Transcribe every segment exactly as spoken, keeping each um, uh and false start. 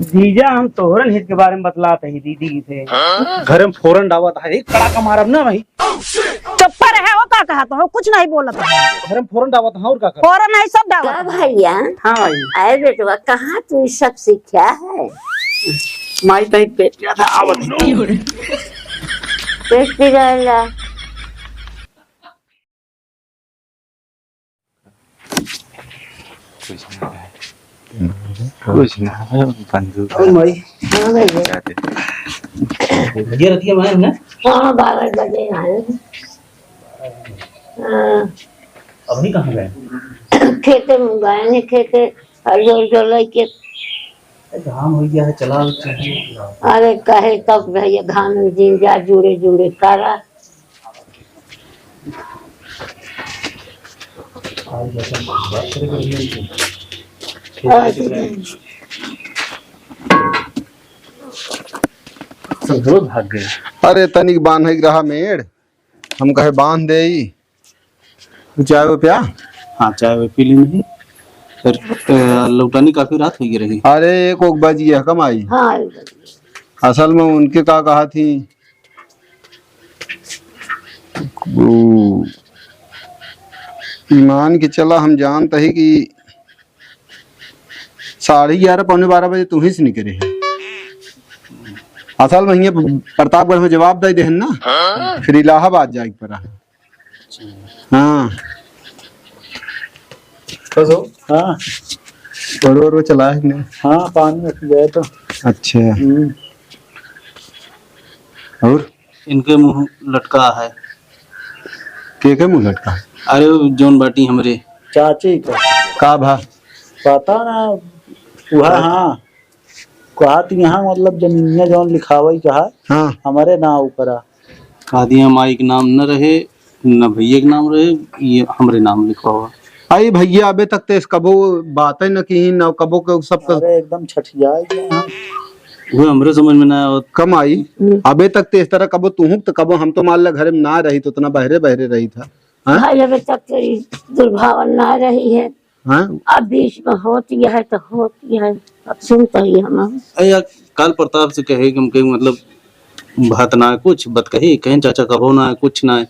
जीजा, हम तोहरन हित के बारे में बतलात हई दीदी से। घर में फोरन डावत है, एक कड़ाका मारब ना भाई। चुप रहे हो, का कहत हो? कुछ नहीं बोलत है। घर में फोरन डावत है, और का कर? फोरन नहीं, सब डावत का है। भैया? हाँ भाई। अरे बेटवा, कहाँ तू ई सब सीख्या है? माई तई पेट ज्यादा आवत है। पेट पिराला। कुछ ना है, बंदूक। अरे माई। हाँ भैया। क्या दे? भैया रतिया में आए हैं ना? हाँ, बारह बजे आए हैं। हाँ। अभी कहाँ गए? खेते में गए हैं, खेते हरियर जो लेके। अरे, घाम हो गया है, चला चलिए। अरे, कहे तब भैया, घाम में जिन जा, जुड़े जुड़े करा। सब लोग भाग गए। अरे, तनिक बान्हे के रहा मेड़, हम कहे बांध देई। चाय वो प्या? हाँ, चाय वो पी ली नहीं। फिर, अ, लौटानी काफी रात हो गई रही। अरे, एक ओक बज गया कमाई। हाँ, एक बज गया। असल में उनके का कहा थी, वो मान के चला, हम जानत ही कि साढ़े ग्यारह, पौने बारह बजे तू ही से निकले है। असल में हियाँ प्रतापगढ़ में जवाब दे देहन ना, फिर इलाहाबाद जाए के पड़ा। हाँ। बस हो? हाँ। बड़ो बड़ो चला है कि नहीं? हाँ, पानी रख गया तो। अच्छा। हम्म। और? इनके मुंह लटका है। के के मुंह लटका है? अरे, वो जौन बाटी हमरे। चाची का। का भा? पता ना, वह, हाँ। हाँ। कहा तो यहाँ, मतलब, जमीनिया जौन लिखावई कहा, हाँ। हमरे नाम ऊपर आ। कहा दिया, माई के नाम न रहे, न भैया के नाम रहे, ये हमरे नाम लिखवावा। आई भैया, अबे तक ते इस कबो बातें न की, न कबो के सब कर- अरे, एकदम छठिया गया। वो हमरे समझ में ना आवत। कमाई, हम्म। अबे तक ते इस तरह कबो तू हूँ, तो कबो हम तो मान ला घरे में ना रही, तो उतना बहरे बहरे रही था। हाँ? भाई, अबे तक तो ई दुर्भावना ना रही है। हाँ? अब बीच में होती है तो होती है, अब सुनता ही हम। अरे यार, काल प्रताप से कहे कि हम कहीं, मतलब, बात ना है कुछ, बात कही, कहें चाचा कबो ना है, कुछ ना है,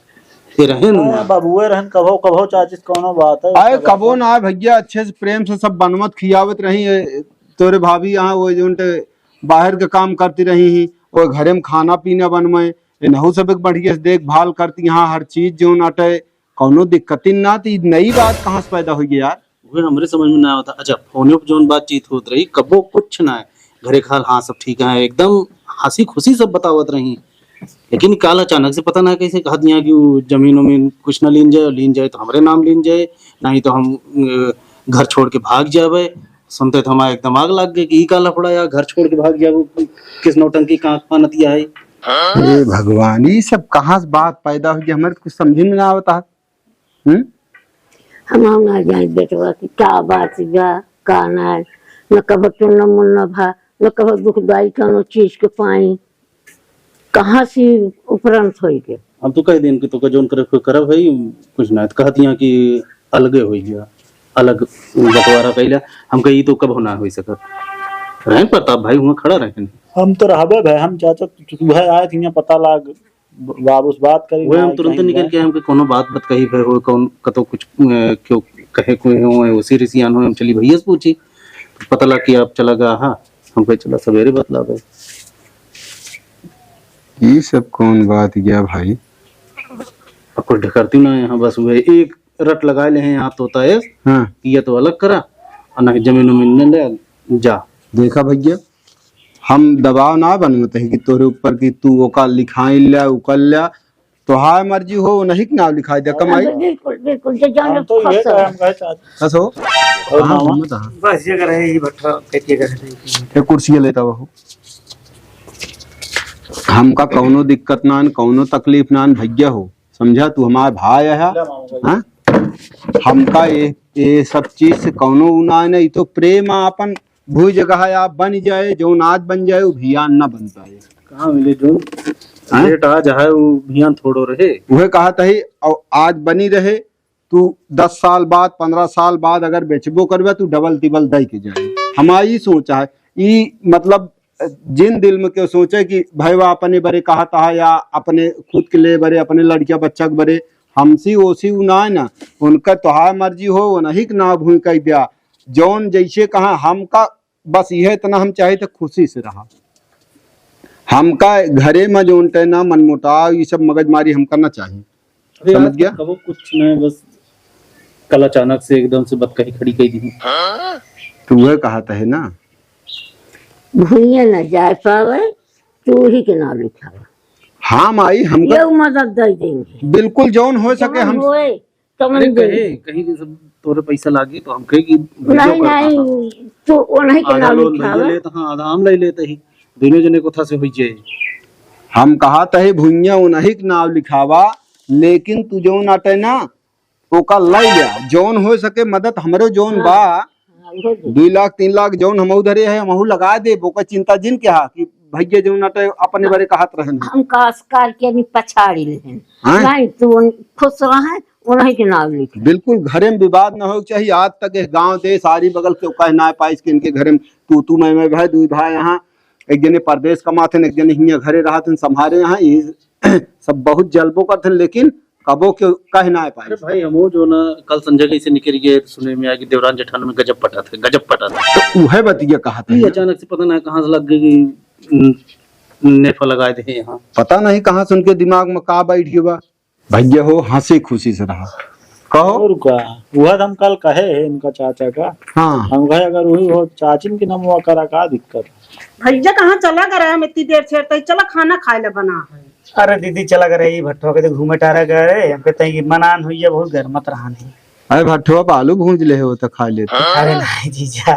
ये रहे ना। अरे बबुए रहन, कबो, कबो चाची से कौनो बात है, अरे कबो ना है भैया, अच्छे से प्रेम से सब बनवत खियावत रही है। तोरे भाभी यहाँ वो जो उनके बाहर के काम करती रही ही, वो घरे में खाना पीना बनवे, इनहू सब एक बढ़िया से देखभाल करती यहाँ, हर चीज जो अटे, कौनो दिक्कतिन ना। तो ई नई बात कहाँ से पैदा हुई है यार? उहे हमरे समझ में ना आवता। अच्छा, फोने पे जौन बातचीत होत रही, कबो कुछ ना है। घरे का हाल, हाँ, सब ठीक है, एकदम हँसी खुशी सब बतावत रही। लेकिन काल अचानक से पता ना कैसे कहा दिया कि वो जमीन उमीन कुछ ना लीन जाए, लीन जाए तो हमरे नाम लीन जाए, नहीं तो हम, अ, घर छोड़ के भाग जावे। सुनते तो हमारे एकदम आग लग गई कि ई का लफड़ा यार, घर छोड़ के भाग जावे, किस नौटंकी का आँख मानत या है। हे भगवान, ई सब कहाँ से बात पैदा हुई, हमारे कुछ समझ में ना आवता है। हम्म? हम ना जाए बेटवा कि का बात बा, का ना, न कबो टुन्ना मुन्ना भा, न कबो दुख दाई कौनो चीज के पाई, कहाँ से उपरंत होई के? हम तो कह दिन कि तोका जौन करे के करब है, कुछ ना, तो कहत यहाँ कि अलगे होई गया, अलग बंटवारा कैला। हम कही, "ई तो कबो ना होई सकत।" रहे प्रताप भाई हुआ खड़ा रहे। हम तो रहबे भाई, हम चाचा तू, तू भाई आए थे यहाँ पता लाग, ब-, बाबू से बात करी वही ना, हम तुरंत कहीं निकल जाए। के हमके कोनो बात बत कही भे हो, कौन कतो कुछ, अ, क्यों कहे कोई हो, उसी रिसियान हो, हम चली भैया से पूछी, पता लग कि आप चला गया, हाँ, हम कहे चला सवेरे बतलावे। ई सब कौन बात गया भाई? अब कुछ ढकरती ना यहाँ, बस वह एक रट लगा ले हैं यहाँ तोता है, हाँ। कि ये तो अलग करा, और ना जमीन उमीन ले ले, जा। देखा भैया, हम दबाव ना बनवत है कि तोरे ऊपर कि तू ओका लिखाई ल्या, उकर ल्या, तोहार मर्जी हो, नहीं के नाम लिखाई दे, कमाई। बिल्कुल, बिल्कुल, जे जान हम तो ये खुश हो। कहे, हम कहे चाहते। कस हो? और हाँ, मामा? घूमत हाँ। बस ये करे, ये भट्ठा, के, के करे। ये कुर्सी लेता हो। हमका कौनो दिक्कत ना, कौनो तकलीफ ना, भैया हो, समझा, तू हमार भाई है, ले मामा, हाँ? हमका ये, ये सब चीज से कौनो उ ना है, ना, ई तो प्रेम आपन भूई जगह है, आप बन जाए, जौन आज बन जाए, वो भियान ना बन पाए। कहाँ मिले जौन हाँ? लेट आज है, वो भियान थोड़ो रहे। वह कहा तही, और आज बनी रहे, तू दस साल बाद, पन्द्रह साल बाद अगर बेचबो करबे, तू डबल टिबल दई के जाए। हमारी सोच है, ई मतलब जिन दिल में केउ सोचे कि भइवा अपने बरे कहत ह या अपने खुद के ले बरे, अपने लड़किया बच्चा के बरे, हमसे ओसी उ ना है ना, उनका तोहार मर्जी हो, उन्हीं के नाव भूमि कह दिया, जौन जैसे कहा हमका बस यह इतना हम चाहे तो खुशी से रहा। हमका घरे में जौन तय ना मनमुटाव, ये सब मगजमारी हमका ना चाही। अरे समझ यार, गया? कबो कुछ नहीं, बस कल अचानक से एकदम से बतकही खड़ी कइ दी। तो वह कहत है ना, भुइयाँ न जाए पावे, तू ही के नाम लिखावा। हाँ माई, हमका ये मदद दे देंगे। बिल्कुल जौन हो सके जौन हम होए, तमन अरे दे। कहे, कहीं के सब तोरे पैसा लागी तो हम कहे कि भैया नहीं, पर नहीं, तू ओनही के आधा नाम लोन भैया लिखावा। लेत, हाँ, आधा हम ले लेते ही, दोनों जने कोथा से होई जाए। हम कहत है भुइयाँ ओनही के नाम लिखावा, लेकिन तू जौन अटे ना, ओका ले लिया, जौन हो सके मदद हमरो जौन हाँ। बा, हाँ, उहो दे। दुई लाख, तीन लाख जौन हमहू धरे है, हमहू लगा देब, ओकर चिंता जिन के हा कि भैया जौन अटे अपने बारे कहत रहन। हम कास करके अभी पछाड़ी लेहन। हाँ? नहीं, तू उन-, खुश रहे, उन्हीं के नाम लिखे। बिल्कुल, घरे में विवाद न होए के चाहिए। आज तक इस गांव, देश, आरी बगल के कह ना पाइस कि इनके घरे में तू, तू, मैं, मैं भाई, दुई भाई यहाँ, एक जने परदेश कमात हन, एक जने हियाँ घरे रहत हन, संभारे यहाँ, ये सब बहुत जलबो करत हन, लेकिन कबो के कह ना पाए। अरे भाई, हमहू जो ना कल संजय के से निकल गए, तो सुने में आया कि देवरान जेठान में गजब पटा था, गजब पटा था। तो उहे बतिया कहा था ये ना। अचानक से पता ना कहाँ से लग गई कि, न-, नेफा लगा दे यहाँ। पता नहीं कहाँ से उनके दिमाग में का बैठ गया बा। भैया हो, हँसी खुशी से रहा। कहो। और का? वह तो हम कल कहे है इनका चाचा का। हाँ। हम कहे अगर वही हो चाचिन के नमवा करा का दिक्कत? भैया कहाँ चला गया रहे, हम इतनी देर से, तो चला खाना खाए ले बना है। अरे दीदी, चला गए रहे, ई भट्ठो के तो घूमे टारा गए रहे, हमके तई मनान हुई है, बहुत गरमत रहा नहीं। अरे भट्ठो पे आलू भूंज ले हो तो खा लेते। अरे नहीं जीजा,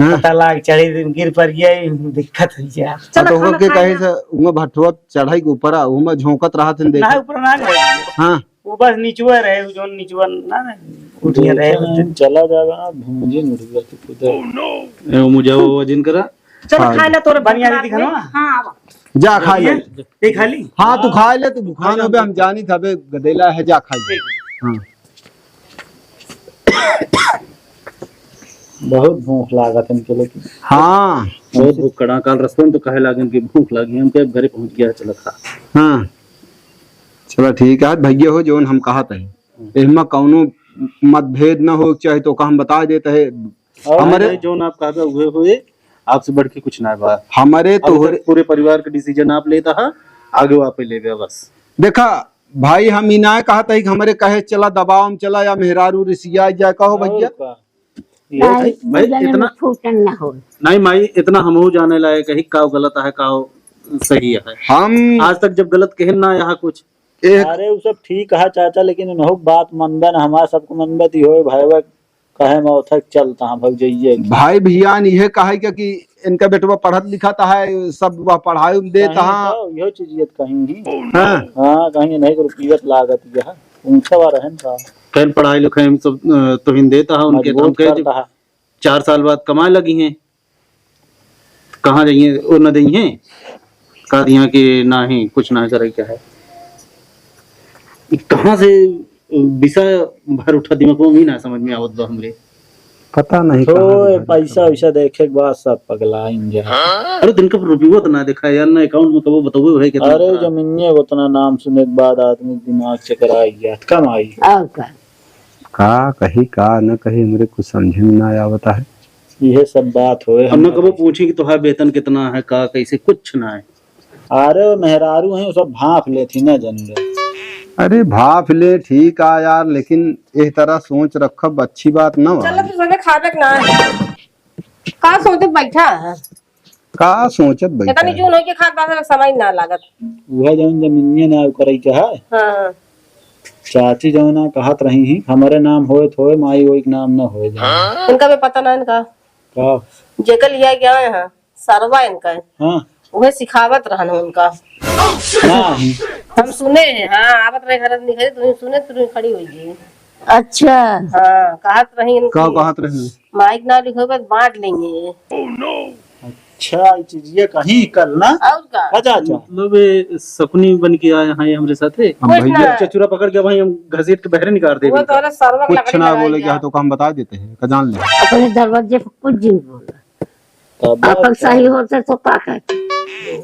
हाँ। पता लाग चढ़ी गिर पर गया, दिक्कत हुई है। हाँ, चला तो खाना के खाए कहे ना। से उमा भट्ठो चढ़ाई के ऊपर आ, उमा झोंकत रहा थे, देखा। नहीं, ऊपर ना गए। हाँ। वो बस निचुआ रहे, वो जोन निचुआ ना, ना, उठिया रहे। चला जावे ना, भूंजी उठ गया तो खुद। ए, वो मुझे वो वजन करा। चल, हाँ। खाए ले तोरे बढ़िया भूख दीदी लाग खाना। गई। हाँ, आवा। जा, खा ले। ये खा ली? हाँ, तू खा ले, तू भूखान होबे, हम जानी था, बे गदेला है, जा खा ले। हाँ। बहुत भूख लागत है इनके, लेकिन। हाँ। बहुत भूख कड़ा, काल रस्तों में तो कहे लागन कि भूख लागी, हम के घरे पहुँच गया, चला खा। हाँ। चला ठीक है, भैया हो, जौन हम कहत है। एहमा कौनो मतभेद न हो, चाहे तो का हम बता देते हैं। और हमरे भाई, जौन आप कहबे उहे होए, आपसे बढ़ के कुछ ना बा। हमरे अब तोहरे तक पूरे परिवार के decision आप लेता है, आगे वो आपे लेबे बस। देखा भाई, हम ई ना कहत है कि हमरे कहे चला दबाव में चला या मेहरारू रिसिया जाए, कहो और भैया। का? ये नहीं, भाई, भाई, दुनिया में इतना फूटन ना हो। नहीं माई, इतना हमहू जाने लायक है, का गलत है, का सही है। हम आज तक जब गलत कहे ना यहाँ कुछ। एक अरे, उ सब ठीक है चाचा, लेकिन उनहु के बात मनबे ना, हमार सबको मनबे ती होए भाई, कहे में ओथक चलता है भौजइये के। भाई भियान इहे कहे के कि इनका बेटवा पढ़त लिखत है, सब वह पढ़ाई में देत कहीं है। तो इहो चीज ये कहीं ही। हाँ। हाँ, कहीं नहीं तो रुपया लागत यह, उनसे बा रहन का। कहीं पढ़ाई लिखाई में सब, अ, तो हिंदे तो है, उनके तो हम मजबूत कहे करता है। चार साल बाद कमाए लगी हैं। कहाँ जाइए, वो न दइहे, कह दिया कि नाही, कुछ ना करे क्या है। ई कहाँ से विषय भर उठा दिमाग में, ई ना समझ में आवत बा हमरे। पता नहीं कहाँ से ओए, भर पैसा उठा। वैसा देखे के बाद सब पगलाइन जा। अरे, दिन का रुपयो तो ना देखा यार, ना account में कबो बतौबे है कितना अरे, पड़ा। जमीनिए उतना नाम सुने के बाद आदमी दिमाग चकरा गया, कम आई। और का? का कही, का न कही, हमरे कुछ समझे में ना आवता है। इहे सब बात होए, अब ना हमरे कबो पूछी कि तोहार वेतन कितना है, का, कैसे, कुछ ना है। अरे, वो मेहरारू हैं, वो सब भांप लेती ना, जन ले। अरे, भांप ले, ठीक आ यार, लेकिन इस तरह सोच रखब अच्छी बात ना बा। चलो, तू सबे खाबे के ना है। का सोचत बैठा है? का सोचत बैठा इतनी है? जून होई के खात बात समझ ना लागत। वह जौन जमीनिया ना करे के है। हाँ। चाची जौन ना कहत रही हैं, हमारे नाम होए तो होए, माई ओई के नाम ना होए जाए। इनका भी पता ना इनका। का? जेकर लिया गया है, हाँ, सरवा इनका है। हाँ। उहे सिखावत रहन उनका। नहीं। हम सुने हैं, हाँ, आवत रहे घर निकले, तुम सुने, तुम खड़ी हुई गई। अच्छा। हाँ, कहत रही इनकी। का कहत रही? माइक ना लिखो, बस बांट लेंगे। अच्छा, ये चीज ये कहीं कल ना? और का? अच्छा, अच्छा। मतलब, ये शकुनी बन के आए हैं हमरे साथे। हम कुछ भैया ना। चचुरा पकड़ के भाई हम घसीट के बहरे निकाल दे वो इनका। तोरे सरवा के कुछ लकड़ी ना लगाई बोले, क्या है। तो काम बता देते हैं, का जान ले। अपने दरवाजे पर कुछ नहीं बोला। तब आपन का? सही होते तो का कहते?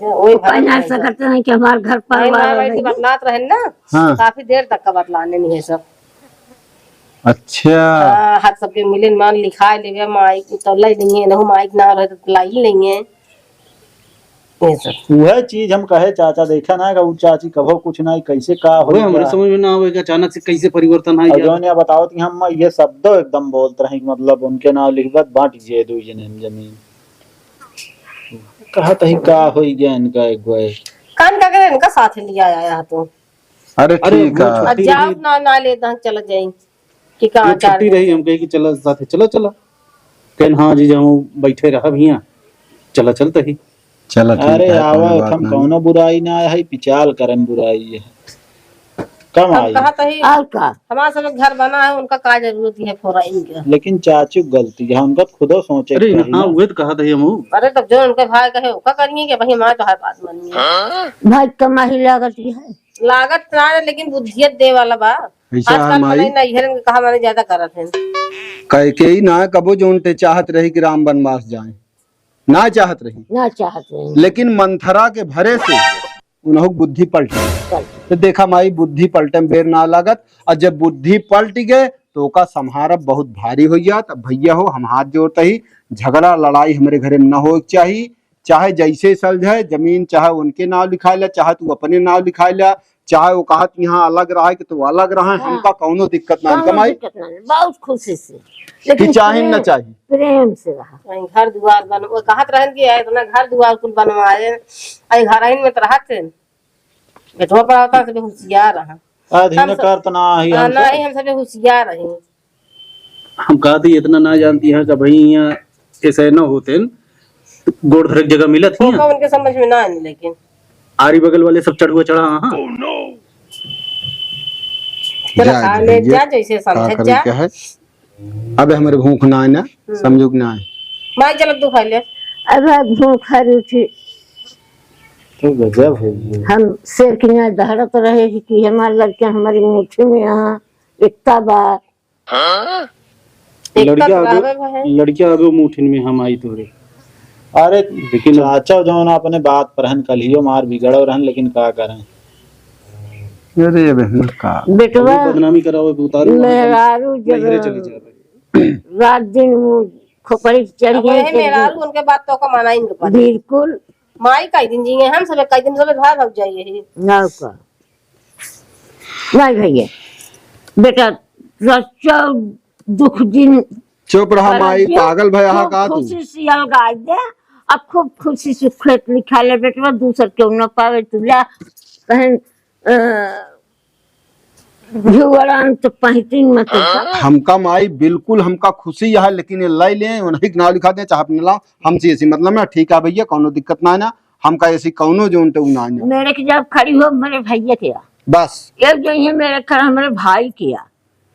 वही तो कहना सकते हैं कि हमार घर परिवार नहीं, नहीं। बतलात रहे ना। हाँ। काफी देर तक का बतलाने नहीं है सब। अच्छा। हाँ, हाथ सबके मिले मान लिखाए लेवे, माइक तो लाई नहीं है, नहीं माइक ना रहे तो लाई नहीं है। ये सब। वह चीज हम कहे चाचा, देखा ना कि उ चाची कभो कुछ ना, कैसे का हो वह हमरे गया। समझ में ना आवे कि अचानक से कैसे परिवर्तन आ और गया। जौन या बतावत कि हम ये शब्द एकदम बोलत रहे कि मतलब उनके नाम लिखबत बांट जे दो जने में जमीन। कहा तही का हो गया इनका एक बार। कान का करे इनका साथ लिया आया है तो। अरे अरे ठीक वो है। छुट्टी अब जाओ रही। ना, ना ले दहन चल जाई। कि कहाँ वो जा छुट्टी रहे रही, हैं? हम कहे कि चला साथे, चला, चला। कहन, "हाँ जीजा, हम बैठे रहब हियाँ, चला, चलते ही।" चला, ठीक अरे है, आवा, कोनो बात हम नहीं। कौनो बुराई ना है, पिचाल करन बुराई है। कम हम आई। कहा तही, और का? हमारे सब घर बना है, उनका का जरूरत है फोराइन के? लेकिन चाचू गलती है, उनका खुदो सोचे अरे के हाँ, चाहिए। उहे तो कहा तही हमहू। अरे तब जो उनके भाई कहे, ओका करिए कि भाई हमारे तो हर बात मानिए। भाई कमाही लागत है। लागत ना है, लेकिन बुद्धियत दे वाला बा। ऐसा आजकल हमारी मने नैहरन के कहा मने ज्यादा करत हैं। कह के ही ना कबो जोन ते चाहत रही कि राम वनवास जाए, ना चाहत रही। ना चाहत रही। लेकिन मंथरा के भरे से उन्हों बुद्धि पलट गई। पलट। तो देखा माई, बुद्धि पलटे में बेर ना लागत, और जब बुद्धि पलट गए तो ओका संभारब बहुत भारी हो जात। अब भैया हो, हम हाथ जोड़ते ही, झगड़ा लड़ाई हमरे घरे में न हो के चाही। चाहे जैसे सलझे, जमीन चाहे उनके नाव लिखाए ला, चाहे तू अपने नाव लिखाए ला, चाहे वो कहत यहाँ अलग रहे कि तू अलग रहे, हाँ। हमका कौनो दिक्कत ना, कौनो कमाई। दिक्कत ना, बहुत खुशी से। कि लेकिन चाहे न प्रेम, चाहे। प्रेम से रहा। वहीं घर दुआर बन-, वो कहत रहन कि इतना घर दुआर कुल बनवाए, आई घर में तो रहत हैं। बेटवा पढ़ाता से होशियार रहा। अधीन हम सब करत ना ही हाँ, हम ना सब। ही हम सब होशियार रही। हम कहा थी इतना ना जानती हैं कि भाई यहाँ ऐसे न होते हैं, गोड़ धरे के जगह मिलत ही ओका हैं। उनके समझ में ना आने लेकिन। आरी बगल वाले सब चढ़ुआ चढ़ा, हाँ। चला जा खा ले भैया, जा, जैसे का समझे करे जा। के है? अब हमरे भूख ना है ना, हम्म। समझो कि ना है। माई चलत तू खा ले। अब भूख हर उठी। तो गजब है ये। हम शेर के यहाँ दहड़त रहे कि हमार लड़का हमारी मुट्ठी में यहाँ एकता बा। हाँ? एकता लड़किया तो आवे, रहबे भाई। लड़किया आवे मुठिन में हम आई तोरे। अरे लेकिन चाचा जौन अपने बात पर हन, कलियो मार बिगड़ो रहन, लेकिन का करें? अरे बहन का। बेटवा, अभी बदनामी करावे के उतारू, मेहरारू जब नैहरे चली जा रही। रात दिन वो खोपड़ी चढ़ अब गई, वही चढ़ गई। मेहरारू उनके बात तो का माना ही नहीं पड़े। बिल्कुल। माई कई दिन जिए, हम सब कई दिन सब भाई भाग जाइए ही। ना का। नहीं भैया, बेटा, सच्चा दुख दिन चुप रहा माई, पागल भया हा का तू? खुशी से अलगाई दे, अब खूब खुशी से खेत लिखा ले बेटवा, दूसर केहू न पावे, तू ला कहें, अ, घिउवड़ान तो पहितिन मत कर। हमका माई बिल्कुल हमका खुशी यह, लेकिन ये लाई ले, उन्हीं के नाव लिखा दे, चाहे अपने ला, हमसे ऐसी मतलब ना, ठीक है भैया, कौनो दिक्कत ना है ना, हमका ऐसी कौनो जोन टू ना है ना। मेरे के जब खड़ी हो मेरे भैया के या। बस। एक जो ये मेरे खड़ा मेरे भाई के या।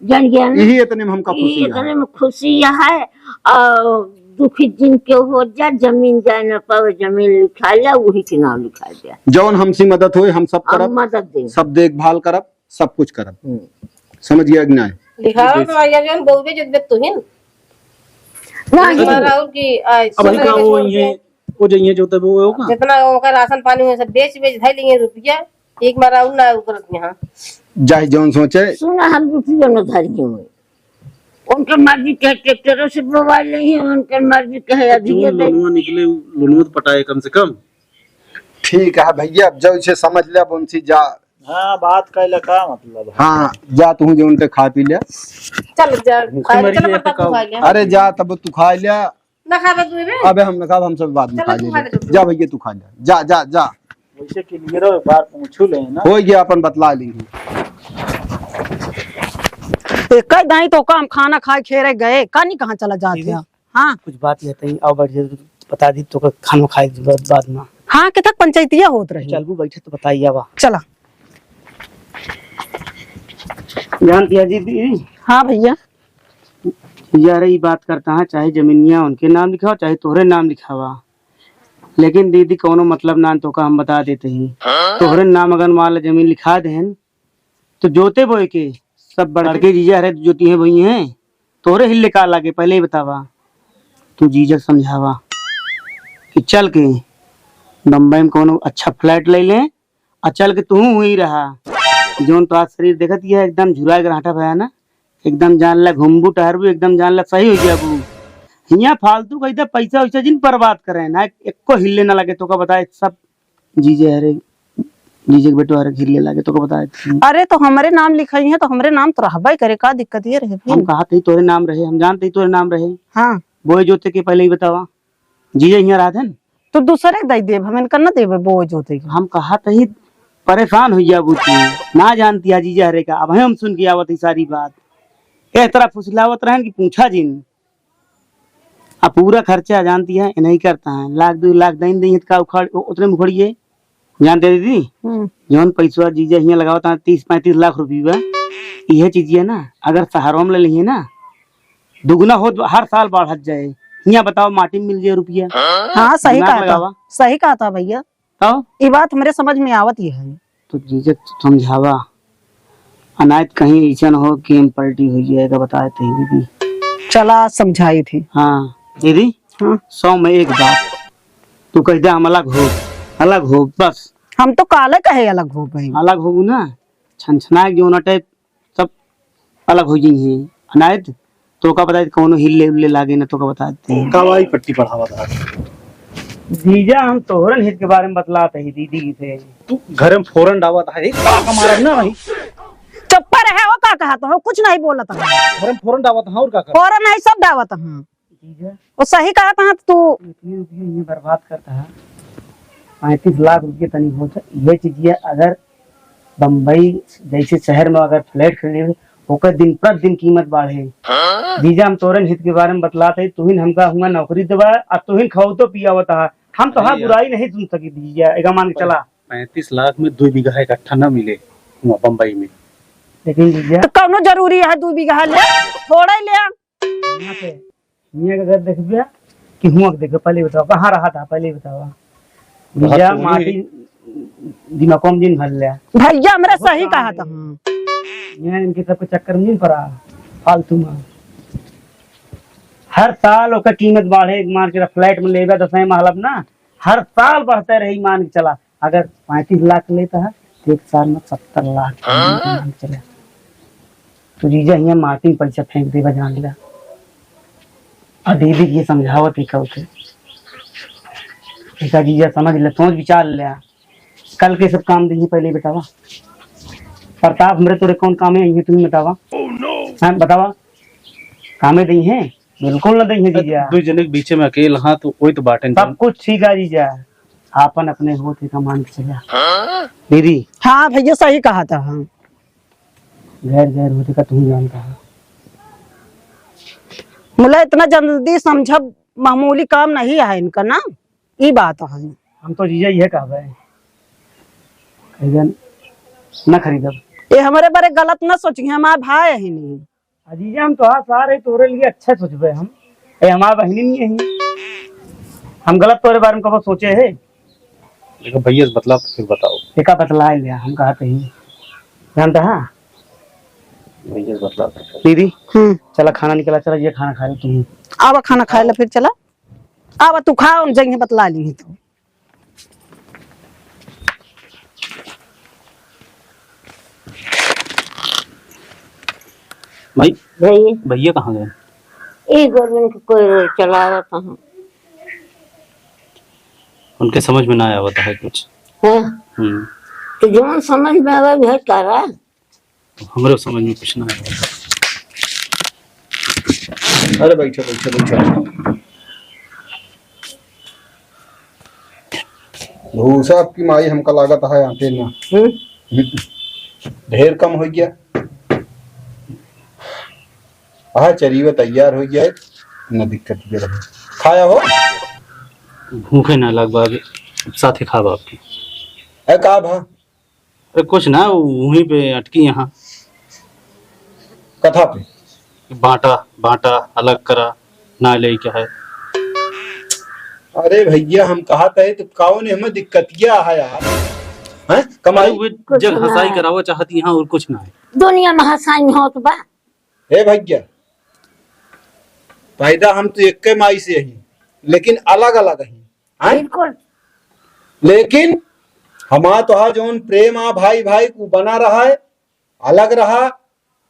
जान गया ना? यही इतने में हमका यही खुशी है। इतने में खुशी है। और दुखी जिनके हो जा, जमीन जाए ना पावे, जमीन लिखा लिया, वही के नाम लिखा दिया। जौन हमसे मदद होए, हम सब हम करब, मदद देब। सब देखभाल करब, सब कुछ करब। हम्म। समझ गया कि नहीं? लिखावा तो भैया जौन बहुबे जदबे तुहिन। ना, एक बार और की, आ, अब सुबह का के वो छोड़ ये, के वो जो ये जो तब वो होगा। जितना ओकर राशन पानी हुए सब बेच बेच धई लिए रुपया। एक बार और ना करत यहाँ। जाहि जौन सोचे। सुना, हम रुपया न धरी हुए। उनके मर्जी के ट्रैक्टरों से बोवा ले ही, उनके मर्जी के है तो अधिक जो दे। लोनवा निकले, लोनवा तो पटाए कम से कम। ठीक है भैया, अब जो इसे समझ ले, अब उनसे जा। हाँ, बात कैला का मतलब है? हाँ, जा तू जो उनके खा पी ले। चल जा, भूखे खा ले, मरी चल है बता तो तू खाओ। खा ले। अरे जा तब तू खा ले। ना खाबे तू बे? अबे हम ना खाब, हम सब बाद में चलो खा तू लेंगे। खा ले, तू। जा भैया, तू खा ले, जा, जा, जा। वैसे कि नियरो एक बार पूछू ले ना। हो गया, अपन बतला लेंगे। ए, कई दाई तो काम खाना खाए खेरे गए, का नहीं कहाँ चला जात दीदी, है? हाँ। कुछ बात ये तई, आओ बैठ जा, बता दी तो का खाना खाए बाद, बाद में। हाँ, के तक पंचायतिया होत रही। चलबू बैठे तो बताइए बा। चला। जानती है दीदी? हाँ भैया। यार, ई बात करता है, चाहे जमीनिया उनके नाम लिखावा, चाहे तोहरे नाम लिखावा, लेकिन दीदी, कौनो मतलब ना, तोका हम बता देते ही। तोहरे नाम अगर मान ला जमीन लिखा देहन, तो जोते बोए के सब बड़के जीजा हरे जोती हैं, वही हैं, तोहरे हिल्ले का लागे, पहले ही बतावा। तू जीजा समझावा। कि चल के बम्बई में कौनो अच्छा flat ले लें, आ चल के तू हुई रहा। जौन तोहार शरीर देखत ही है, एकदम झुराए गराटा भया ना, एकदम जान ला घूमबू टहरबू, एकदम जान ला सही हो जाबू। हियाँ फालतू का इधर पैसा वैसा जिन बर्बाद करे ना, एको हिले ना लगे। तोका बताए सब जीजे हरे, जीजे के बेटो हरे हिले लागे, तोका बताए। अरे तो हमरे नाम लिखाई है तो हमरे नाम तो रहबे करे, का दिक्कत ये रहे भाई? हम कहा थे तोरे नाम रहे, हम जानते ही तोरे नाम रहे। हाँ। बोए जोते के पहले ही बतावा, जीजे हियाँ रहत हन? तो दूसरे के दई देब, हम इनका ना देबे बोए जोते के। हम कहा थे परेशान हो जाबू तू, ना जानती है जीजे हरे का। अब हम सुन के आवत ही सारी बात, ए तरह फुसलावत रहन कि पूछा जिन। आ पूरा खर्चा जानती है, नहीं करता है, लाख दो लाख दइन दही का उखाड़, उ-, उतने में उखड़िए। जानते दीदी, हम्म। जौन पैसवा जीजा हियाँ लगावत है तीस पैंतीस लाख रुपया, इहे चीजिए ना, अगर शहरों में ले लिए ना, दुगुना होत हर साल बढ़त जाए। हियाँ बताओ, माटी में मिल जाए रुपया। हाँ, सही दिमाग कहा था, लगावा। सही कहा था भैया। तब? ई बात हमरे समझ में आवत ही है। तो जीजा समझावा, अनायत कहीं ऐसा न हो कि हम पलटी हो जाएगा, बताए थे दीदी। चला, आज समझाई थी। हाँ, दीदी, हाँ। सौ में एक बात, तू कह दे हम अलग हो, अलग हो, बस। हम तो काले कहे अलग हो गए। अलग हो ना, छनछना के जो ना टाइप सब अलग हो गई हैं। अनायत, तोका बताए, कौनो हिले उल्ले लागे ना, तोका बताए थे। का भाई पट्टी पढ़ावा था? जीजा, हम तोहरन हित के बारे में बतलात ही दीदी से। तू घरे में फोरन डावत है, एक बार का मारब ना भाई। चुप पर है, वो का कहत हो, कुछ नहीं बोलत है। घरे में फोरन डावत है, और का कर? फोरन नहीं, सब डावत है। जीजा। वो सही कहत है तू। इतने रुपये ये बर्बाद करता है, पैंतीस लाख रुपये तनी होत है। ये चीजिए अगर बम्बई जैसे शहर में अगर flat खरीदे, ओकर दिन प्रतिदिन कीमत बढ़े। हाँ? जीजा, हम तोरन हित के बारे में बतलात है, तुहिन हमका हुआ नौकरी देवा, आ तुहिन खवतो पियावत है। हम तो हाँ अरे यार। बुराई नहीं सुन सकी जीजा, एका मान के चला। पैंतीस लाख में दो बीघा इकट्ठा ना मिले हुआ बम्बई में। लेकिन जीजा तो कौनो जरूरी है दो बीघा ले, थोड़ा ही ले। यहाँ पे, यहाँ के अगर देखबे कि हुआ के देखबे, पहले बताओ, कहाँ रहा था, पहले बताओ। रहा भैया, तो वही माटी दिमाग में जिन भर ले। भैया, हमरे बहुत सही काम कहा है। था। यहाँ इनके सबके चक्कर में नहीं पड़ा, फालतू में। हर साल ओकर कीमत बढ़े, मान के flat में लेबे, दसवें महलब ना, हर साल बढ़ते रही, मान के चला। अगर पैंतीस लाख लेता है, तो एक साल में सत्तर लाख हाँ? मान के चला। तो जीजा हियाँ माटी में पैसा फेंक देबा, जान ला। और दीदी के समझावत ही कहते, ऐसा जीजा समझ ले, सोच विचार ले। कल के सब काम देखिए, पहले ही बतावा। प्रताप, हमरे तोरे कौन काम है, ये तुम बतावा। हाँ, बतावा। कामे दई है? बिल्कुल ना दई है जीजा। दो जने के बीचे में अकेल हाँ, तो वही तो बाटे सब कुछ ठीक है जीजा, आपन अपने होत है का मान के चला। दीदी। हाँ भैया, सही कहा था। हाँ। गैर गैर होते का तुम जानता है। मुला इतना जल्दी समझब मामूली काम नहीं है इनका ना, ई बात है। हम तो जीजा ये कहबे, कहियन न खरीदब। ये हमारे बारे गलत न सोचिए, हमारे भाई है नहीं। अजीजा, हम तोहार सार है, तोरे लिए अच्छा सोचबे हम। ए, हमार बहिनी नहीं है, हम गलत तोरे बारे में कबो सोचे है? देखो भैया से बतला, फिर बताओ। एका बतला लिया, हम कहा थे ही। जानता है? भैया से बतला। दीदी, हम्म। चला खाना निकला, चला ये खाना खा ले तुम। आवा खाना खाए ला, फिर चला। आवा तू खा, हम जइहे बतला ली तो। भाई, भैया। भैया कहाँ गए? ई गोविंद के कोई चलावत हैं। उनके समझ में ना आवत है कुछ। हाँ। हम्म। तो जौन समझ में आवे, वह करा। हमरे समझ में कुछ ना आवत है। अरे बैठो, बैठो, बैठो। भूसा आपकी माई हमका लागत है आटे ना। हम्म? हम्म। ढेर कम हो गया। हाँ, चरीवा तैयार हो गया है, न दिक्कत ये रहे। खाया हो? भूखे ना लग बाबे, साथे खाब आपके। ए, का भा? अरे कुछ ना, वहीं पे अटकी यहाँ। कथा पे? बांटा, बांटा, अलग करा, ना ले क्या है। अरे भैया, हम कहा थे तो कौन हमें दिक्कतिया है यार? हैं? कमाई? अरे वो कुछ जग ना हंसाई है। करावो चाहती यहाँ और कुछ ना है। दुनिया में हंसाई होत बा। हे भैया, पैदा हम तो एक माई से ही, लेकिन अलग अलग ही। हैं? बिल्कुल। लेकिन हमार तोहार जौन प्रेम आ भाई भाई, उ बना रहा है, अलग रहा,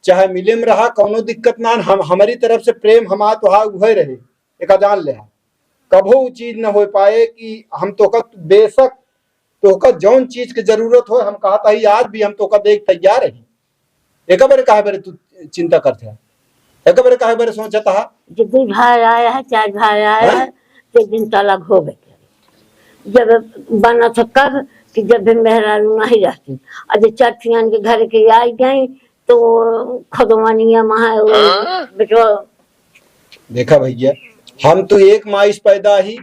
चाहे मिले में रहा, कौनो दिक्कत ना। हम, हमरी तरफ से प्रेम हमार तोहार उहे रहे, एका जान लेहा। कभो उ चीज न हो पाए कि हम तोका, बेशक तोका जौन चीज के जरूरत हो, हम कहत ही, आज भी हम तोका देख तैयार ही। एक बार काहे बारे तू चिंता करत है? एक बार काहे बारे सोचत हा? जो दू भाई आया है, चार भाई आया हैं? है, तो एक दिन तलाक होबे करे। जब बनत है कब कि जब भी मेहरारू नहीं रहती, और जो चार ठियान के घर के आई गई, तो खदवानिया महा वो हाँ? बेटवा। देखा भैया, हम तो एक माई से पैदा ही,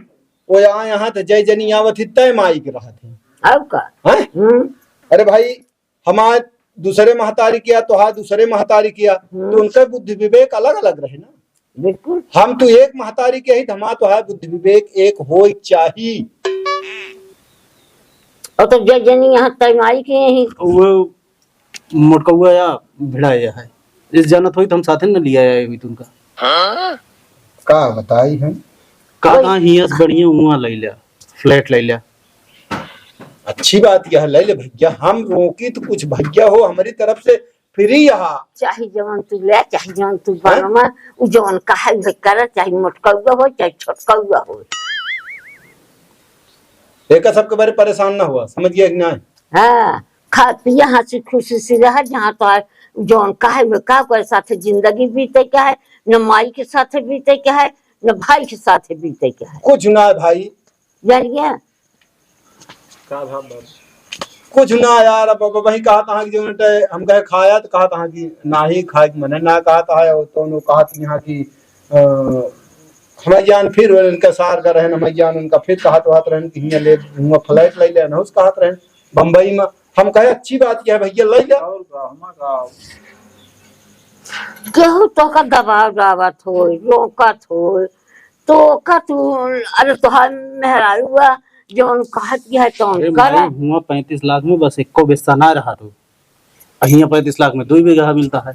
वो यहाँ, यहाँ तो जय जनी आवत ही, तय माई के रहत ही। अब का? हैं? हम्म। अरे भाई, हमार दूसरे महतारी किया, तोहार दूसरे महतारी किया, हम्म। तो उनका बुद्धि विवेक अलग अलग रहे ना। बिल्कुल। हम तो एक महतारी के ही, तो हमार तोहार बुद्धि विवेक एक होए चाही। और तो जय जनी यहाँ तय माई के ही। वो मोटकौआ या भिड़ाया है, इस जानत होई तो हम साथे न लिया आए हुई तुमका। का बताई हम? का वही। ना हियस बढ़िया हुआ ले लिया, फ्लैट ले लिया। अच्छी बात यह ले ले भैया, हम रोकी तो कुछ भैया हो, हमारी तरफ से फ्री यहाँ। चाहे जवन तू ले, चाहे जवन तू हैं? बनवा, उ जवन कहे उहे कर, चाहे मोटकौआ हो, चाहे छोटकौआ हो। एका सबके बारे परेशान ना हुआ, समझ गया कि नहीं? हाँ, खा पिया हंसी खुशी से रह, जहाँ तो जौन काहे में का करे साथे जिंदगी बीते के है, न माई के साथे बीते के है, न भाई के साथे बीते के है। कुछ ना है भाई। जानिए। का भाव बात? कुछ ना यार, अब, अब वही कहा था कि जो उनटे हम कहे खाया तो कहा था कि ना ही खाए के मने ना कहा था, और तो उन्होंने कहा था यहाँ की, अ, हमारे जान फिर उनका सार का रहन, हमारे जान उनका फिर कहा तो रहन कि हियाँ ले, हुआ फ्लैट ले ले, ना उस कहा रहन। बम्बई में। हम कहे, "अच्छी बात क्या है भैया, लइ जा।" और का, हमा का। केहू तोका दबाव डावत होई, रोकत होई, तो का तू, अरे तोहार मेहरारू बा, जौन कहत है तौन अरे करा। माई, हुआ पैंतीस लाख में बस एको बेस्सा ना रहा तो, अहिया पैंतीस लाख में दुई बीघा मिलता है।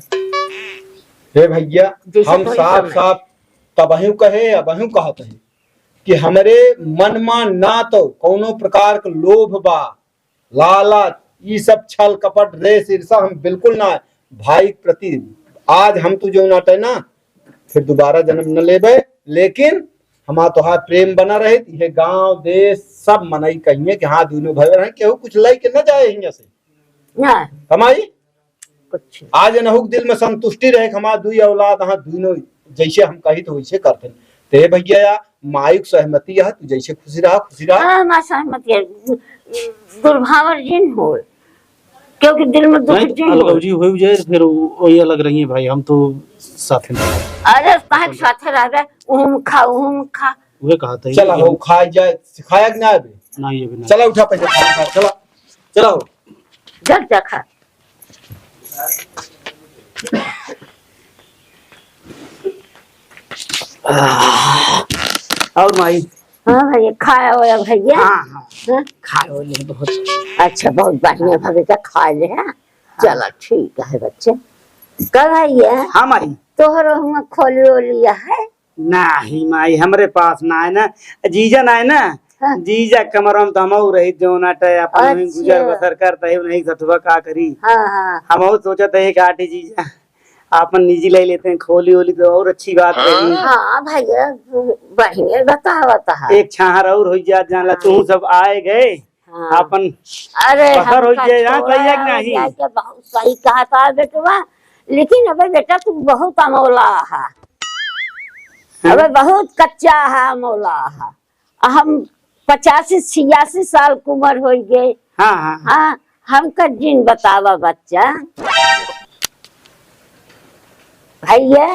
हे भैया, जैसे हम कोई साफ समय। साफ तबहियों कहे, अबहियों कहत है कि हमरे मन मा ना तो कौनो प्रकार के लोभ बा, लालच, ई सब छल कपट, द्वेष, ईर्षा हम बिल्कुल ना। भाई के प्रति आज हम तू जो नाटे ना, फिर दोबारा जन्म न लेबे, लेकिन हमार तोहार प्रेम बना रहे, ये गांव देश सब मनई कहिए कि हाँ, दोनों भाई बहन, केहू कुछ लइ के न जाए हियां से। ना। कमाई? कुछ। आज एनहू के दिल में संतुष्टि रहे कि हमार दुई औलाद, हाँ, दोनों जैसे हम कही तो वैसे करते। ते भैया, या माई के सहमति है, तू जैसे खुशी रहा, खुशी रहा। हाँ, हमार सहमति है। दुर्भावन जिन हो, क्योंकि दिल में दुख नहीं, जिन हो। अलगौजी हो जाए, फिर वो, वही अलग रही है भाई, हम तो साथ में। अरे, काहे के साथे रहबे? उहुम खा, उहुम खा। उहे कहा था, चला ये हो, खा जाए, खाया कि ना अभी? ना, ये भी ना। चला, उठा पैसा, खा, खा, चला, चला हो। जब जा खा। और माई? हाँ भैया, खाया होया भैया? हाँ, हाँ। हाँ? खाया हो ले बहुत। अच्छा, बहुत बढ़िया भैया, खा ले, हाँ? चलो, ठीक है बच्चे। का भैया? हाँ माई। तोहरो हुआ खोली ओली है? नाही माई, हमरे पास ना है ना, जीजा ना है ना, हाँ। जीजा कमरा में तो हमहू रही, जौन आटे अपन वहीं अच्छा। गुजर बसर करता है, उन्हीं सथुआ का करी। हाँ, हाँ। हमहू सोचत है एक आटे जीजा आपन निजी ले लेते हैं, खोली ओली तो और अच्छी बात रही। हाँ भैया, बढ़िया बतावत है। एक छाहर और हो जात, जान ला, हाँ। तू सब आए गए, हाँ। आपन अरे, पत्थर हो हमका जाए, हाँ, छोड़ा सही है कि हो नहीं? जाए के बहुत सही कहा था बेटवा, लेकिन अबे बेटा तू बहुत अमौला है। हाँ? अबे बहुत कच्चा है, अमौला है। हम पचासी छियासी साल की उम्र हो गए। हाँ, हाँ, हाँ। हाँ, हमका जिन बतावा बच्चा। भैया,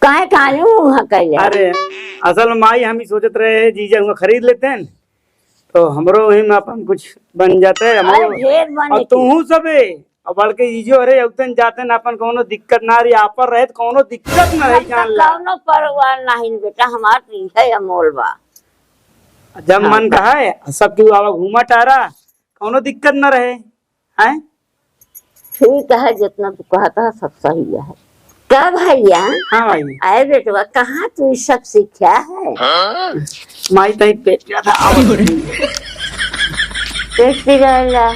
काहे काहे वहाँ कैले? अरे, असल में माई हम ही सोचत रहे जीजा हुआ खरीद लेते हैं, तो हमरो वही में अपन कुछ बन जाते हैं, हमरो। अरे, ढेर बने और के। तूहू सबे, और बल्कि ई जो, अरे, उतन जाते न अपन कौनो दिक्कत ना रही, आपन रहे तो कौनो दिक्कत ना रही, हम तो जान ला। कौनो परवाह नहीं बेटा, हमार तो इहे अमोल बा। जब हाँ। मन कहा है, सब तू आवा घूमा टहरा, कौनो दिक्कत ना रहे, हैं? ठीक है, जितना तू कहता है, सब सही है। का भैया? हाँ भाई। अरे बेटवा, कहाँ तू ई सब सीखा है? हाँ? माई तही पेट पिरात है। पेट पिराला।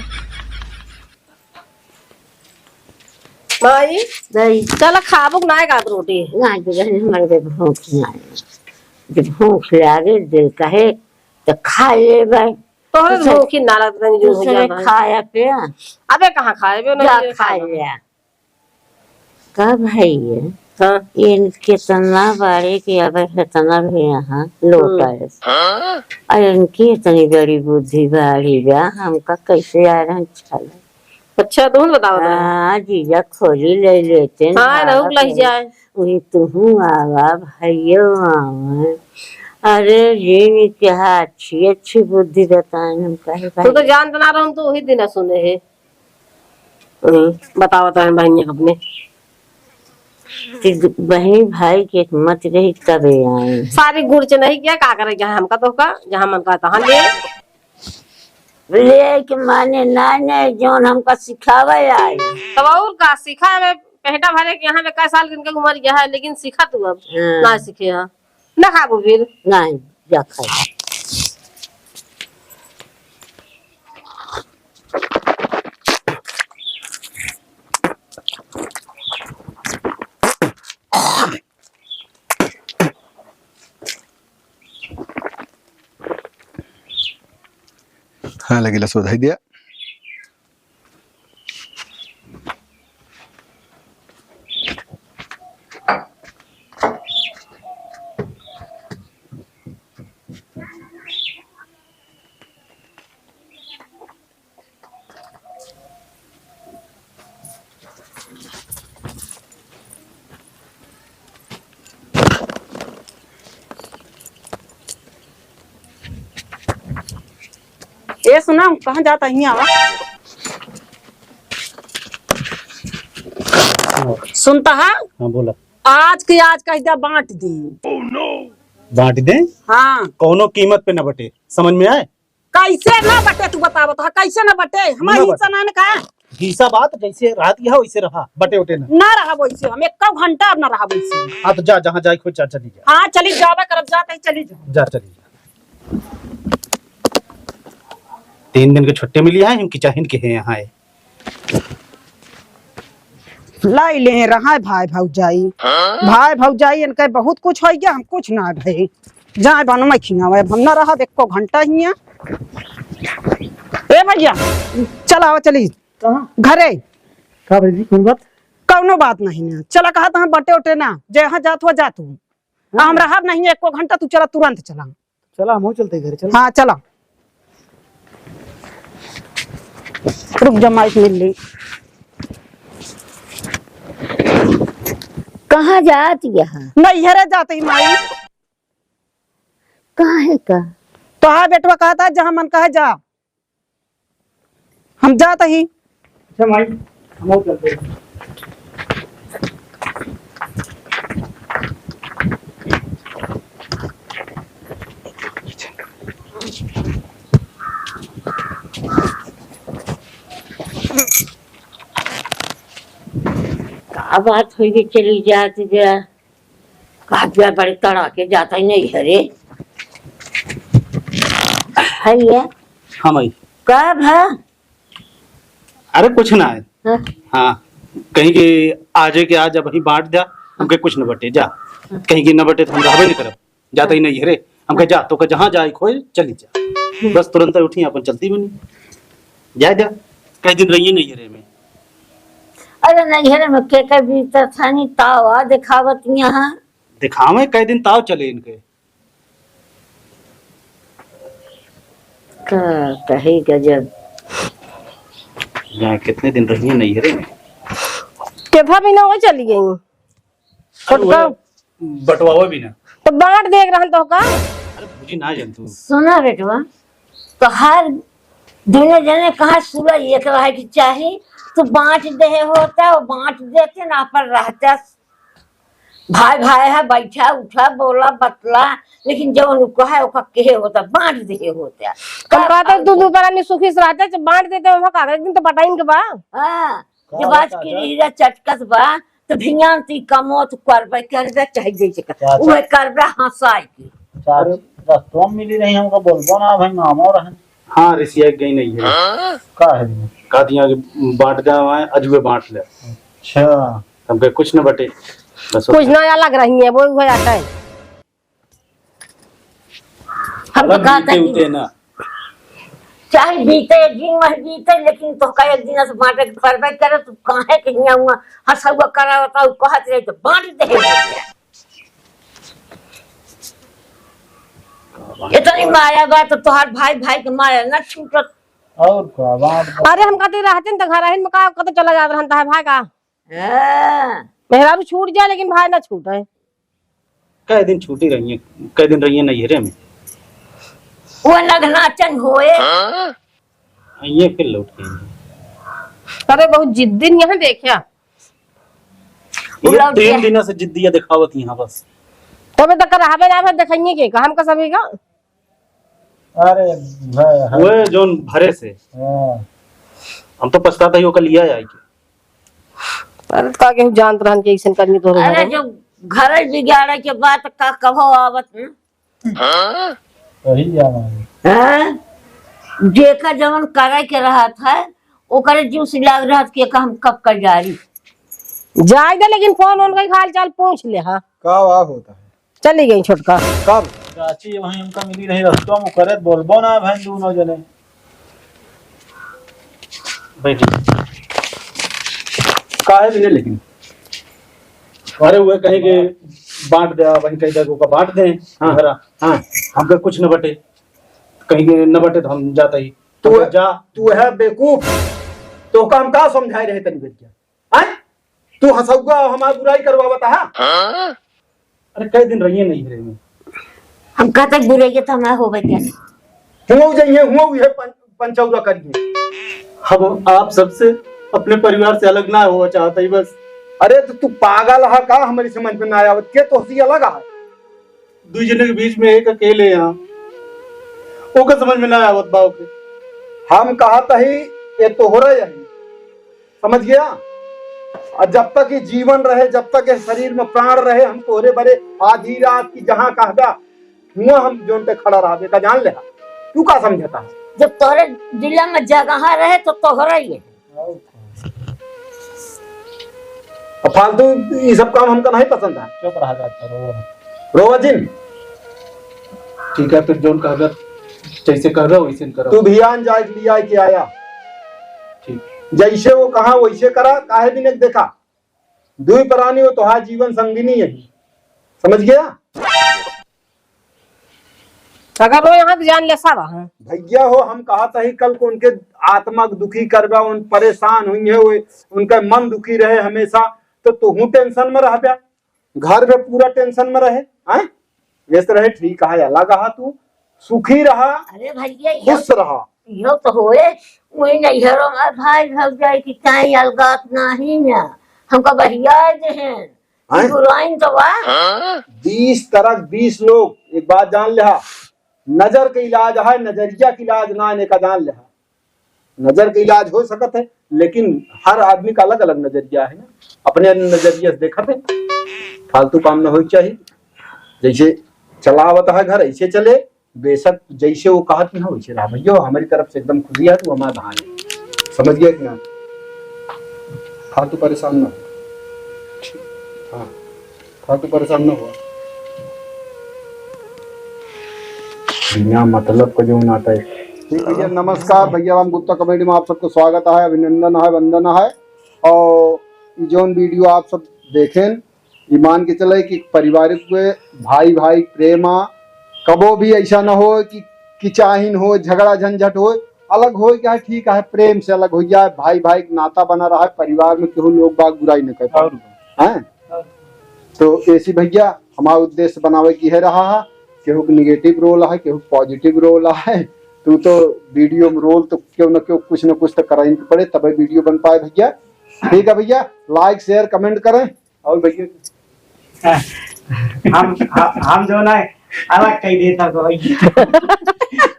माई, दही। चला खाबू कि नाय खाबू रोटी? ना, जो है हमारे भूख ना है। जब भूख लागे दिल कहे तो खा लेबै। तोहरे तो दूसरे, भूख ही ना लगत रही, जो दूसरे भैया खाया पे। अबे कहाँ खाए बे, जा नहीं खा खाए। ले। का भैया? हाँ। ये इनके तना बाड़े के अब इतना भी यहाँ लोट हम्म। आए। हाँ? और इनकी इतनी बड़ी बुद्धि बाड़ी बा, हमका कैसे आ रहा है छाला? अच्छा, तुम बताओ ना। हाँ, जीजा खोली ले लेते हैं, हाँ, बाबा रहू के लही के। जाए। वही तुहू आवा, भैयो आवा। अरे, जिन के अच्छी, अच्छी बुद्धि बताए, हम कहे तू तो भाई। जानत ना रहन, तू वही दिन सुने है। हम्म, बताओ तो बहनिया अपने। कि बहन भाई के मत रही तबे आए। सारी गुड़ च नहीं किया, का करे, जहाँ हमका तो का, जहाँ मन का तहाँ ले। ले के माने ना, ना, जौन हमका सिखावे आए। तब और का सीखा है, पेटा भरे के यहाँ में कै साल के इनके उम्र यह है, लेकिन सीखा तू अब। हाँ। ना सीखे है। ना खाबू फिर? नहीं, जा खाए। हाँ, लगे लसो धई दिया। ए सुना, कहाँ जाता हियाँ? सुनता है? हाँ, बोला। आज के आज कह दिया बाँट दी। बाँट दे? हाँ। कौनो कीमत पे न बटे, समझ में आए? कैसे ना बटे, तू बतावत ह, कैसे ना बटे? हमार ना बटे। हिस्सा ना, ना का? हिस्सा बात जैसे रात की है, वैसे रहा, बटे उटे ना। ना रहा वैसे, हम एक घंटा अब ना रहा वैसे। हाँ, तो जा, जहाँ जाए खोज, जा, चली जा। हाँ, चली जावे करब, जात ही चली जा। जा, चली जा। तीन दिन के छुट्टी मिली है, हम किचाहिन के हैं यहाँ है। लाई ले रहा है भाई भौजाई। हाँ? भाई भौजाई इनके बहुत कुछ हो गया, हम कुछ ना भई। जाए बन मैं खियावे, अब हम ना रहा, एको घंटा हियाँ। ए भैया, चल आवा, चली। कहाँ? घरे। का भौजी, कौन बात? कौनो बात नहीं ना। चला, कहा था हम बटे उटे ना, जहाँ जात हुआ जा तू। हाँ। हम रहब नहीं एको घंटा, तू चला, तुरंत चला। चला, हम चलते घरे, चला। हाँ, चला। रुक जा, माइक मिल ली। कहाँ जात यहाँ? नैहरे जात ही माई। कहाँ है का? तो हाँ, बेटवा कहता है, जहाँ मन कहे जा। हम जात ही। अच्छा माई, हम चलते हैं। का बात होई कि चली जात जा? का जा बड़े तड़ा के जात ही नहीं है रे। है ये? हाँ माई। का भा? अरे कुछ ना है। हाँ। हाँ, कहीं कि आजे के आज अबहीं बाँट जा, हमके कुछ न बटे, जा। हाँ। कहीं कि न बटे तो हम रहबे न करब। जाता ही नहीं है रे। हमके जा, तो का जहाँ जाए खोए, चली जा। हम्म। बस तुरंत उठी, अपन चलती बनी। जा, जा। कई दिन रहिए नहीं है रे में। अरे नहीं है रे में, के के बीतत है नहीं, ताव आ दिखावत यहाँ। दिखावे, कई दिन ताव चले इनके। का कही गजब। यहाँ कितने दिन रहिए नैहरे में? के भाभी ना वो चली गई। अरे छोटका। वो बटवावा भी ना। तो बाँट देख रहन तो का? अरे भौजी ना जान तू। सुना बेटवा, तो हर दुनो जने कहा सुलह एक रहे की चाही, तू बाँट देहे होता, वो बाँट देते ना, अपन रहता। भाई भाई है, बैठा उठा, बोला बतला, लेकिन जौन उ कहे ओका केहे होता, बाँट देहे होता। हम कहते तू दू परानी सुखी से रहते, जब बाँट देते, वहाँ का एक दिन तो बटाइन के बा। हाँ, जब आज की हीरा चटकत बा, तो भियान ती कमो तो करबे, करबे चाहे जैसे कर। चाचा। उहे करबे हंसाई के। चाची, रस्तों में मिली रही, हमको बोलबो ना भाई, मामो रहन। हाँ, रिसिया गई नहीं है। हाँ? का है? कह दिया कि बांट दे, हमारे अजुए बांट ले। अच्छा। हमके कुछ न बटे। बस कुछ ना अलग रही है, वो हुआ आता है। हम तो अलग कहते बीते हैं उते ना। चाहे बीते, एक दिन वह बीते, लेकिन तोहका एक दिन से बांटे के परबे करे, तू काहे के हियां हुआ हंसुआ करावता, उ कहत रहे तो बांट दे। इतनी माया बा तो तोहार भाई, भाई के माया ना छूटत। और का बात बा? अरे हम कहते रहते न तो घर आहिन में का कतो चला जात रहन, तोहार भाई का। हाँ। मेहरारू छूट जाए लेकिन भाई ना छूटे। कई दिन छूटी रही है, कई दिन रही है नैहरे में। वो नगनाचन होए। हाँ, ये फिर लौट गई। अरे बहुत जिद्दी नहीं है, देखा। ये उलट तीन गया। दिनों से जिद्दिया दिखावत यहाँ बस। तबे तक रहबे ना, फिर देखेंगे के, हम का सभी का। अरे भाई, हाँ। वो जोन भरे से। हाँ। हम तो पछताता ही ओकर लिया आई के। अरे, का केहू जानत रहन कि अइसन करनी तोहरे अरे, घर में? जब घर बिगाड़े के बात का कहो आवत, हम्म? सही जाना है। हाँ? जेका जवन करे के रहत है, ओकरे जूस लाग रहत के का हम कब कर जारी। जाए दे, लेकिन फोन ओन कई हाल चाल पूछ ले, हाँ। का वाह होता है? चली गई छोटका। कब? चाची वहीं हमका मिली रही रस्तों में, करे बोलबो ना बहन दोनों जने। बैठी। काहे मिले लेकिन? अरे वो कहीं के बांट दे, वहीं कहीं जाके ओका बांट दे। हाँ, जरा। हाँ। हमका कुछ न बटे, कहीं के न बटे तो हम जाता ही। तू तो है, जा। तू है बेवकूफ। तो का हम का समझाए रहे तनी बच्चा? हैं? तू हंसौगा और हमार बुराई करवावत हा? हाँ? अरे, कई दिन रहिए नहीं रहे। हम कहते बुराई तो हमार होबे क्या? हुआ जाइए, हुआ ये पं-, पंचौरा करिए। हम आप सबसे, अपने परिवार से अलग ना हुआ चाहते ही बस। अरे, तो तू पागल हा का? हमारी समझ में ना आवत के तोहसी अलग हा। दुई जने के बीच में एक अकेले यहाँ, ओकर समझ में ना आवत बा ओके। हम कहत ही, ये तोहरा यही, समझ गया? और जब तक ये जीवन रहे, जब तक ये शरीर में प्राण रहे, हम तोहरे बरे आधी रात की जहाँ कहबा, हुआ हम जोन पे खड़ा रहबे का जान ले। तू का समझता है? जब तोहरे दिल में जगह रहे तो तोहरा ही है। अब फालतू ई सब काम हमका नहीं पसंद है। चुप रहा जा, रोवा। रोवा जिन। ठीक है, फिर जोन कहबे, जैसे कहबे वैसे करो। तू भियान जाए के लिया के आया। ठीक। जैसे वो कहा वैसे करा, काहे भी नहीं देखा। दुई प्राणी हो तोहार जीवन संगिनी है, समझ गया? अगर वो यहाँ तो जान ले सारा है। भैया हो, हम कहत ही कल को उनके आत्मा के दुखी करबा, उन परेशान हुई है, वो उनका मन दुखी रहे हमेशा, तो तू tension में रहबा, घर में पूरा tension में रहे, हैं? व्यस्त रहे, ठीक है, अलग रहा तू, सुखी रहा, अरे भैया, खुश रहा। यो तो होए, वही नैहरों में भाई भौजाई की चाहे अलगात नहीं है, हमका बढ़िया जे हैं, हैं? बुराइन तो बा। बीस तरह बीस लोग, एक बात जान ले हा, नजर के इलाज है, नजरिया के इलाज ना, इन्हें का जान ले हा। नजर के इलाज हो सकत है, लेकिन हर आदमी का अलग-अलग नजरिया है ना, अपने नजरिया से देखत है, फालतू काम न होए के चाहिए। जैसे चलावत है घर, ऐसे चले, बेशक जैसे वो कहत ना, वैसे रहा। भैया, हमारी तरफ से एकदम खुशी है, तू हमारा भाई है। समझ गया कि ना? फालतू परेशान ना हो। हाँ, फालतू परेशान ना हो। बिना मतलब का जो नाता है। ठीक भैया, नमस्कार। भैया राम गुप्ता comedy में आप सबको स्वागत है, अभिनंदन है, वंदन है। और ई जौन video आप सब देखें, ई मान के चले कि पारिवारिक में भाई भाई प्रेम आ, कबो भी ऐसा न हो कि किचाहिन हो, झगड़ा झंझट हो, अलग हो गया, ठीक है, प्रेम से अलग हो जाए, भाई भाई के नाता बना रहा है, परिवार में केहू लोग बाग बुराई न कर पाए। और हैं? और तो ऐसी भैया हमारा उद्देश्य बनावे की है रहा है, केहू के negative role है, केहू के positive role है, तू तो video में role तो क्यों न क्यों कुछ न कुछ तो कराइन के पड़े, तबे video बन पाए भैया। ठीक है भैया, like, share, comment करें। और भैया हम, हम, हम जो ना है, अलग कही देता तो भैया।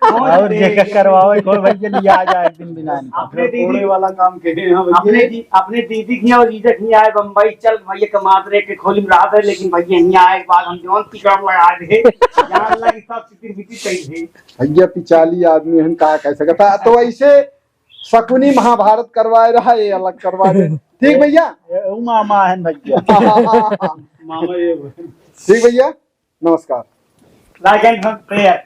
और जेकर करवावे को भैया लिया आ जाए एक दिन बिना इनका। अपने दीदी वाला काम के हैं, हाँ भैया। अपने दी-, अपने दीदी की और जीजा की आए बम्बई, चल भैया कमात रहे के खोली में रात है, लेकिन भैया यहाँ आए के बाद हम जौन टिकट लगा दे, यहाँ लगी सब चितिर बितिर कही थे। भैया पिचाली आदमी हन, का कह सकता। तो ऐसे शकुनी महाभारत करवाए रहा, ये अलग करवा दे। ठीक भैया? ये ऊ मामा हन भैया। मामा ये ठीक भैया, नमस्कार। Like and subscribe।